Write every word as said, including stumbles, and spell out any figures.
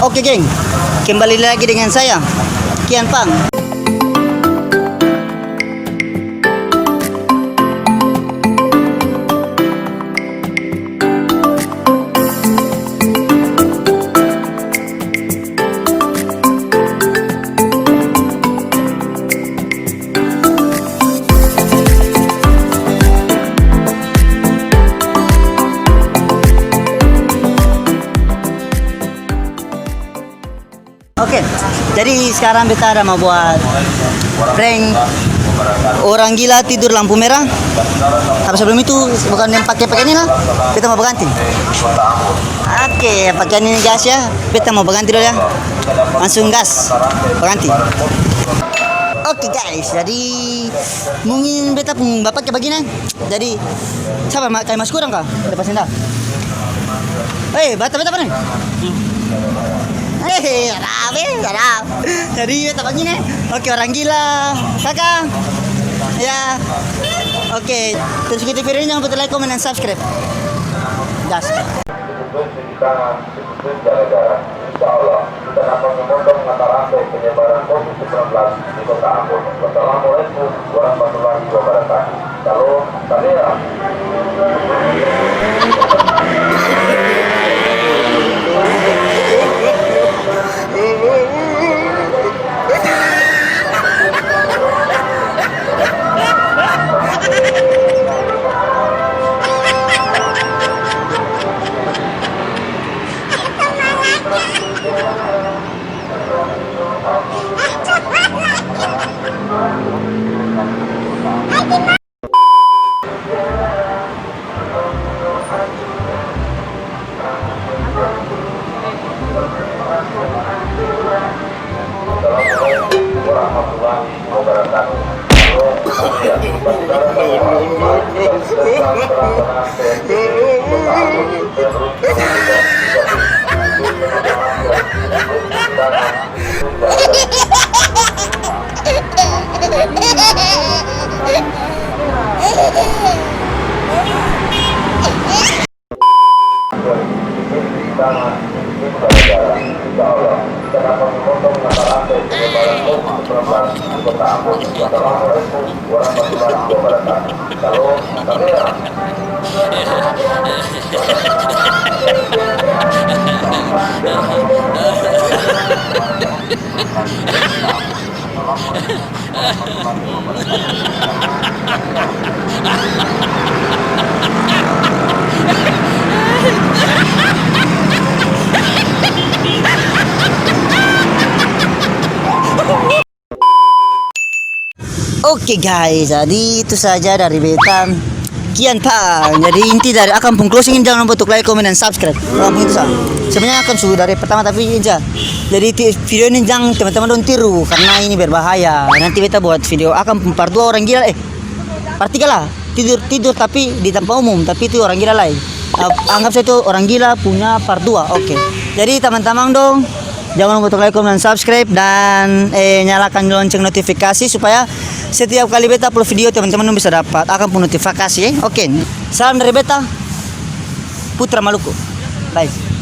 Oke, geng, kembali lagi dengan saya, Kian Pang. Oke, jadi sekarang beta ada mau buat prank orang gila tidur lampu merah. Tapi sebelum itu, bukan yang pake pakaian ini lah, beta mau baganti. Oke, pakaian ini gas ya, beta mau baganti dulu ya. Langsung gas, baganti. Oke guys, jadi mungkin beta pung bapake bagini. Jadi, sapa ma-, kaya mas kurang ka? Ada pasien dah. Eh, bata, beta apa nih? Eh, ada apa, eh? Ada apa? Jadi, beta begini. Oke, orang gila. Kaka. Ya. Oke, terus ikuti video ini, jangan lupa like, komen, dan subscribe. Gas. Cuci tangan, cuci tangan, cuci tangan. Insya Allah, kita dapat memotong mata rantai penyebaran covid sembilan belas di Kota Ambon. Wassalamualaikum warahmatullahi wabarakatuh. Shalom, salam. Oke guys, jadi itu saja dari beta, Kian Pang. Jadi inti dari akang pung closing ini, jangan lupa untuk like, komen, dan subscribe. Akang pung itu sa. Sebenarnya akang su dari pertama, tapi ini sa. Jadi ti-, video ini jang teman-teman dong tiru karena ini berbahaya. Nanti beta buat video akang pung part dua orang gila, eh, part tiga lah. Tidur, tidur tapi di tampa umum, tapi itu orang gila lai. Ap-, anggap saja itu orang gila punya part dua, oke. Jadi tamang-tamang dong, jangan lupa untuk like, komen, dan subscribe, dan, eh, nyalakan lonceng notifikasi supaya setiap kali beta upload video, teman-teman dong bisa dapat akang pung notifikasi, eh. Oke, salam dari beta, Putra Maluku. Bye.